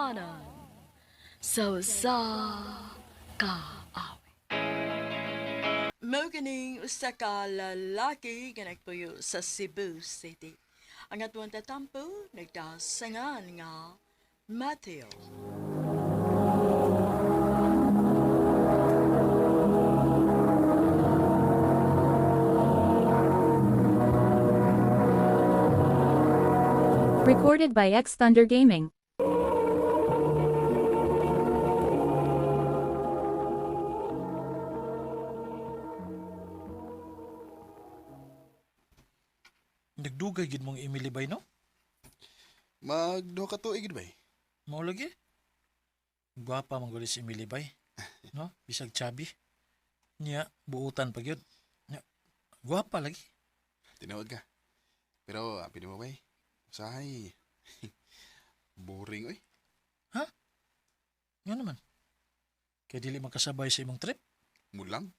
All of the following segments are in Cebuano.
Ginikanan sa usa ka awit. Mao kining usa ka lalaki nga nagpuyo sa Cebu City. Ang atuang tatampo nagdasangan nga Mateo. Recorded by X Thunder Gaming. Nagdugay gid mong Emily bay, no? Magduha ka tuig gid bay. Mao lagi. Gwapa man gud si Emily bay. No? Bisag chubby. Niya buutan pa gyud. Nya, gwapa lagi. Tinuod ka. Pero apil mo bay. Usahay. Boring oy. Nga naman. Kay dili makasabay sa imong trip. Mulang.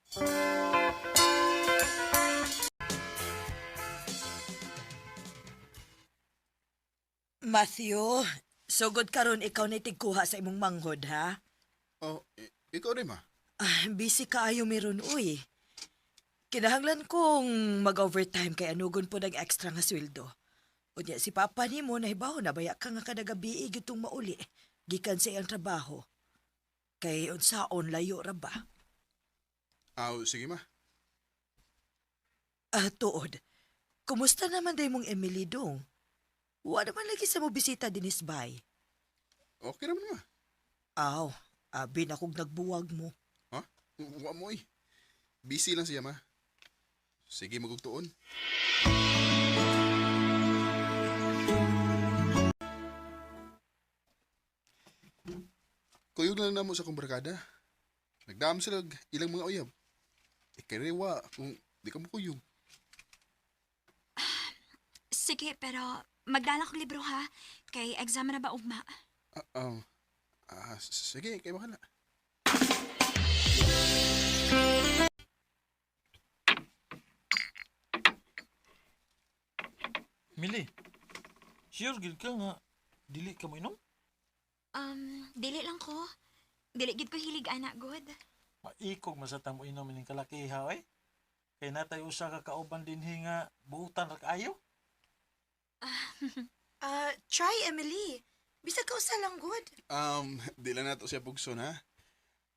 Matthew, sugod karon ikaw na tigkuha sa imong manghod, ha? Oh, ikaw rin ma. Ah, busy kaayo meron, uy. Kinahanglan kong mag-overtime kay anugon po ng extra nga sweldo. Unya si Papa nimo nahibaw na baya ka nga kada gabi gitong mauli gikan sa iyang trabaho. Kay unsaon layo ra ba? Aw, sige ma. Ah, tuod. Kumusta naman day mong Emily dong? Wa naman lagi sa mo bisita dinis bay. Okay naman ma. Aw, abi na kog nagbuwag mo. Ha? Wa mo oy. Busy lang siya ma. Sige magugtuon. Kuyog na lang namo sa akong barkada. Nagdam sila og ilang mga uyab. Ikariwa kung di ka mo kuyog. Sige, pero magdala kog libro ha. Kay exam na ba ugma? Ah, sige, kay bahala. Emily, sure gid ka nga dili ka mo inom? Dili lang ko. Dili gid ko hilig ana god. Maikog masatang mo inom ining kalakiha oy. Kay natay usa ka kauban dinhi nga buutan ra kaayo. Ah, try Emily. Bisag ka usa lang good. Di lang nato siya pugson ha.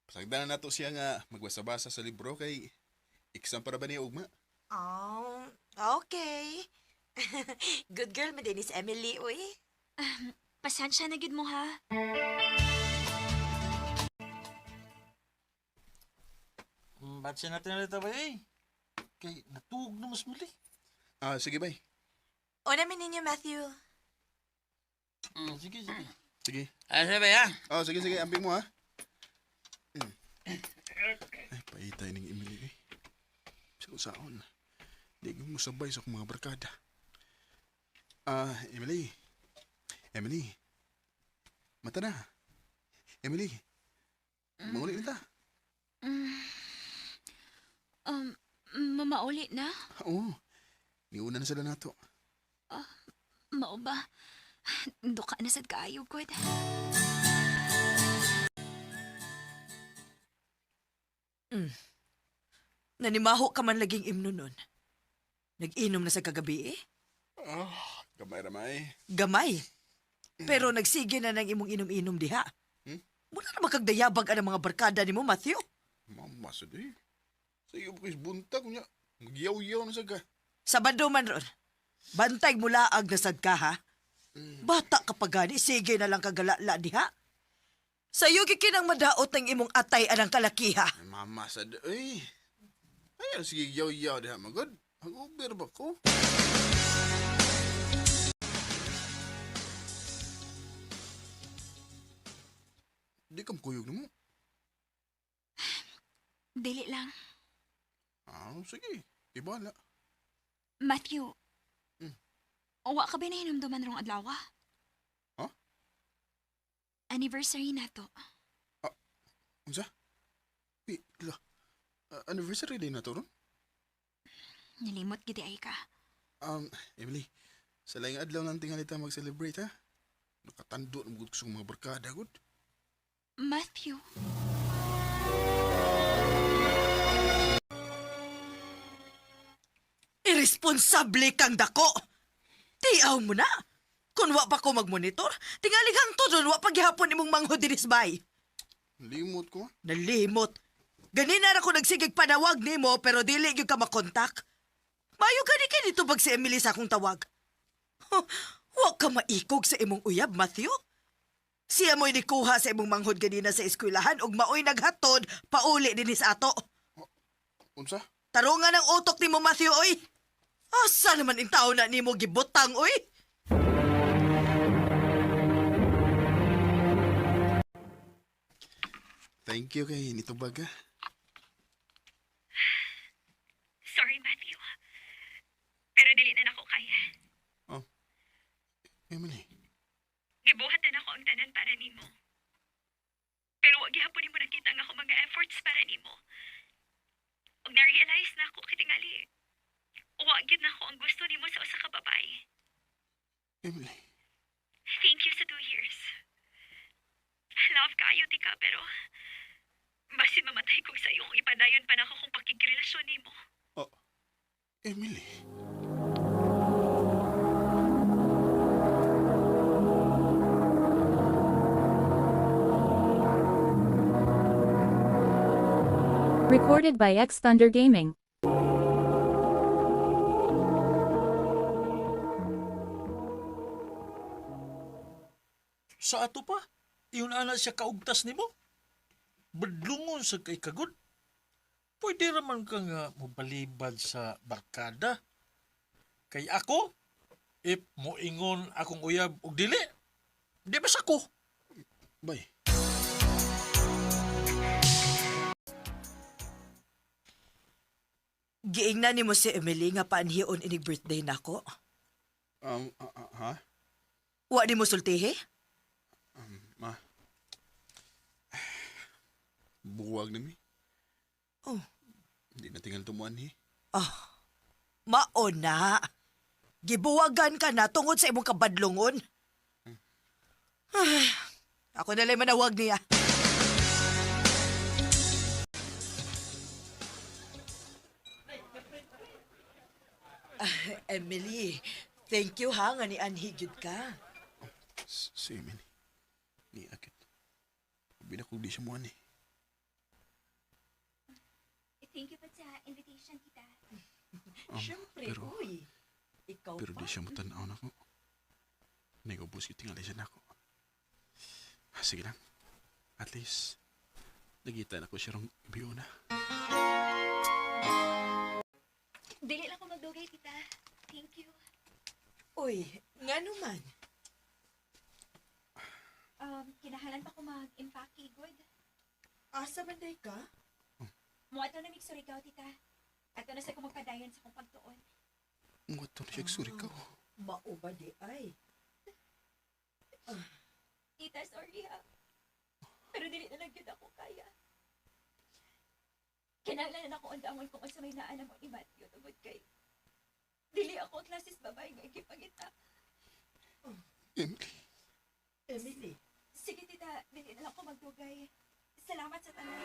Pasagdan na nato siya nga magbasa-basa sa libro kay exam para ba niya ugma? Oh, okay. Good girl man din is Emily, uy. Pasensya na gid mo ha. Batse natin na dito bay. Eh. Kay natuog na mas muli. Ah, sige bay. Una min ninyo, Matthew. Sige, sige. Sige. Ah, sabi ha? Oh, sige sige, amping mo ha. Ay, paitay ning Emily eh. Sa usaon. Di ko musabay sa akong mga barkada. Ah, Emily. Emily. Mata na. Emily. Manguli na ta. Um, mamauli na? Oo. Niuna na sila nato. Mao ba? Duka na sad kaayo god. Nanimaho ka man laging imno nun. Nag-inom na sa kagabi eh. Ah, gamay ramay. Gamay. Pero nagsige na ng imong inom-inom diha. Hmm? Muna na makagdayabag ang mga barkada nimo, Matthew. Mama sa di. Sa iyo kay buntag niya. Magyaw-yaw na sa ka. Sabado man ron. Bantay mulaag na sad ka, ha? Bata ka pa gani, sige na lang kagalala diha. Sayo gikinang madaot ng imong atay anang kalakiha. Ay, mama sa di. Ay. Ay, sige yaw-yaw diha magod. Mag-uber ba ko? Di ka makuyog na mo. Dili lang. Ah, sige. Di bala. Matthew. Mm. Wa ka ba nahinumduman rong adlaw? Ha? Anniversary na to. Unsa? Pi, la. Ah, anniversary day na to ron? Nilimot gid ay ka. Emily, sa laing adlaw lang tingali ta mag-celebrate, ha? Nakatando na magud ko sa mga barkada gud. Matthew. Irresponsable kang dako. Tiaw mo na. Kung wa pa ko magmonitor, tingali kang tudon wa paghihapon imong manghod dinis bay. Limot ko. Nalimot. Ganina ra ko nagsigig panawag nimo pero dili gyud ka makontak. Mayo gani kay dito pag si Emily sa akong tawag. Huh, wa ka maikog sa imong uyab, Matthew. Siya mo'y nikuha sa imong manghod ganina sa eskwelahan ug maoy naghatod pauli dinhi sa ato. Unsa? Tarungan ang utok nimo, Matthew, oy. Asa naman in tao na nimo gibutang, oy? Thank you kay nitubag ah. Sorry, Matthew. Pero dili na nako kaya. Oh. Emily, Gibuhat na nako ang tanan para nimo. Pero wa gihapon nimo nakita ang ako mga efforts para nimo. Ug na-realize na ako kitingali. Wa gyud nako ang gusto nimo sa usa ka babae. Emily. Thank you sa 2 years. Love kaayo tika pero basin mamatay kong sa iyo kung ipadayon pa nako kung pakigrelasyon nimo. Oh. Emily. Recorded by X Thunder Gaming. Sa ato pa, iyon ana siya kaugtas nimo. Badlungon sa kay kagod. Pwede raman ka nga mobalibad sa barkada. Kay ako, if moingon akong uyab og dili, di ba sa ko? Bay. Giingnan nimo si Emily nga paanhion inig birthday nako. Ha? Wa nimo sultihi? Ma. Buwag na mi. Oh. Hindi na tingal tumuan eh. Mao na. Gibuwagan ka na tungod sa imong kabadlungon. Ah, ako na lang manawag niya. Ah, Emily, thank you ha nga ni anhi gyud ka. Si Emily. Ni akit. Abi na kung di siya muan eh. Thank you pa sa invitation, tita. Siyempre, uy. Ikaw Pero pa. di siya mutanaw na ko. Nagubos yung tingali siya nako. Ah, sige lang. At least, nagita na ko siya rong biyo na. Dili lang ko magdugay, tita. Thank you. Uy, nga naman. Kinahanglan pa ko mag-impake, good. Asa man day ka? Muadto na mig Surigao, tita. Ato na sa ko magpadayon sa akong pagtuon. Mga to na siya Surigao. Mao ba di ay? Tita, sorry ha. Pero dili na lang gyud ako kaya. Kinahanglan na ako undangon kung unsa may naa mo ni Matthew tungod kay dili ako ang klases babae nga gipangita. Emily. Emily. Sige tita, dili na lang ako magdugay. Salamat sa tanan.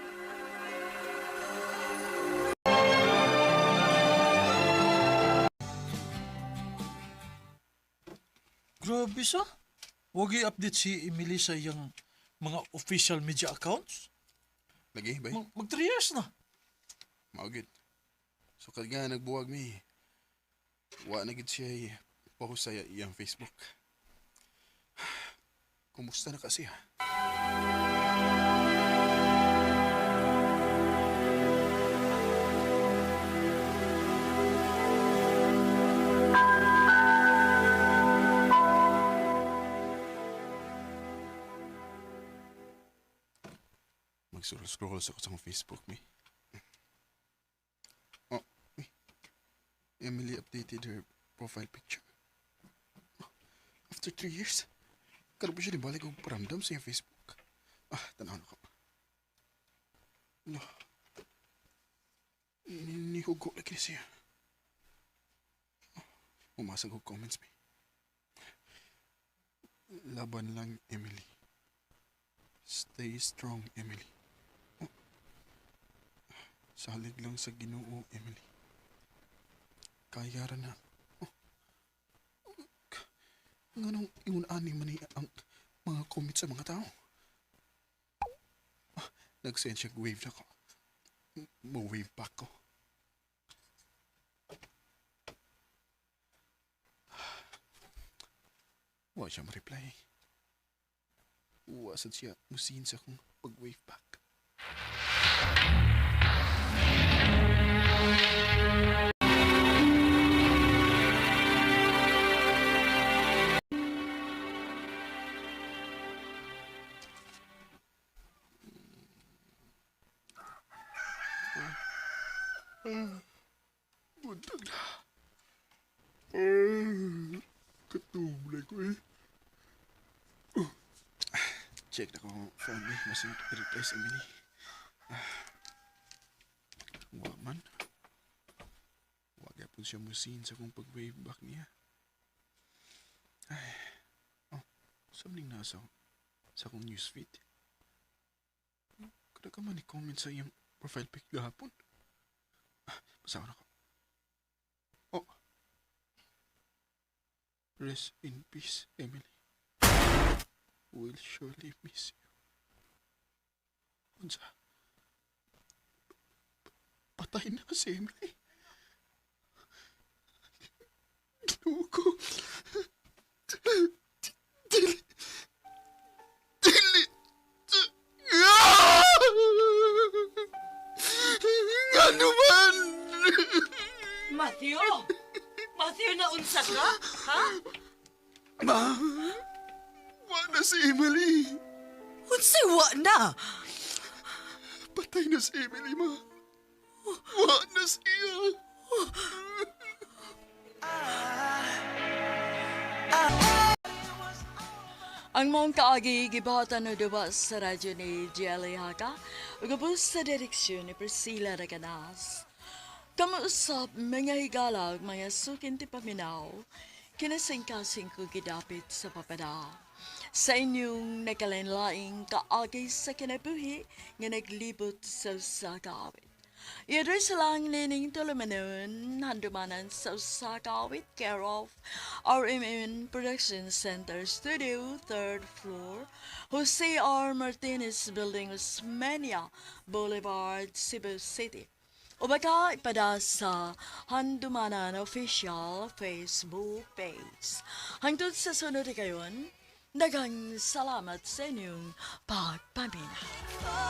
Grabe sa. Huwag i-update si Emily sa iyang mga official media accounts. Lagi, bay. Mag 3 years na. Maugit. So kad nga nagbuwag mi. Wa na gid siya post sa iyang Facebook. Kumusta na kasi ha? Mag-scroll sa ko sa akong Facebook mi. Oh, eh. Emily updated her profile picture. Oh, after 3 years, karon pa siya nibalik og paramdam sa iyang Facebook. Ah, tanaw na ko. No. Nihugo lagi na siya. Oh, umasag og comments mi. Laban lang, Emily. Stay strong, Emily. Oh. Salig lang sa Ginoo, Emily. Kaya ra na. Oh. Nganong ingon ani man ni ang mga comment sa mga tao? Ah, nag-send siya wave na ko. Mo-wave back ko. Wa siya ma-reply. Wa sad siya musin sa akong pag-wave back. Buntag na. Katulay ko eh. Check na ko phone eh. Mas reply sa Emily. Wa man. Wa gyapon siya musin sa akong pag-wave back niya. Ay. Oh, something nasa sa akong newsfeed. Kada ka man ni-comment sa iyang profile pic gahapon. Ah, basahon nako. Oh. Rest in peace, Emily. We'll surely miss you. Unsa? Patay na si Emily. Ginoo ko. Dili. Dili. Ah! Ngano man? Matthew! Matthew, naunsa ka? Ha? Ma, wa na si Emily. Unsay wa na? Patay na si Emily, ma. Wa na siya. Ang maong kaagi gibahatan o duwa sa radyo ni Jelly Haka ug ubos sa direksyon ni Priscilla Raganas. Kamuusap mga higala ug mga sukin ti paminaw, kinasingkasing ko gidapit sa papada. Sa inyong nagkalain-laing kaagi sa kinabuhi nga naglibot sa usa ka awit. I-address lang nining tulumanon, handumanan sa usa ka awit, care of RMN Production Center Studio, 3rd floor, Jose R. Martinez Building, Osmeña Boulevard, Cebu City. O baka ipada sa Handumanan Official Facebook page. Hangtod sa sunod kayon, daghang salamat sa inyong pagpaminaw.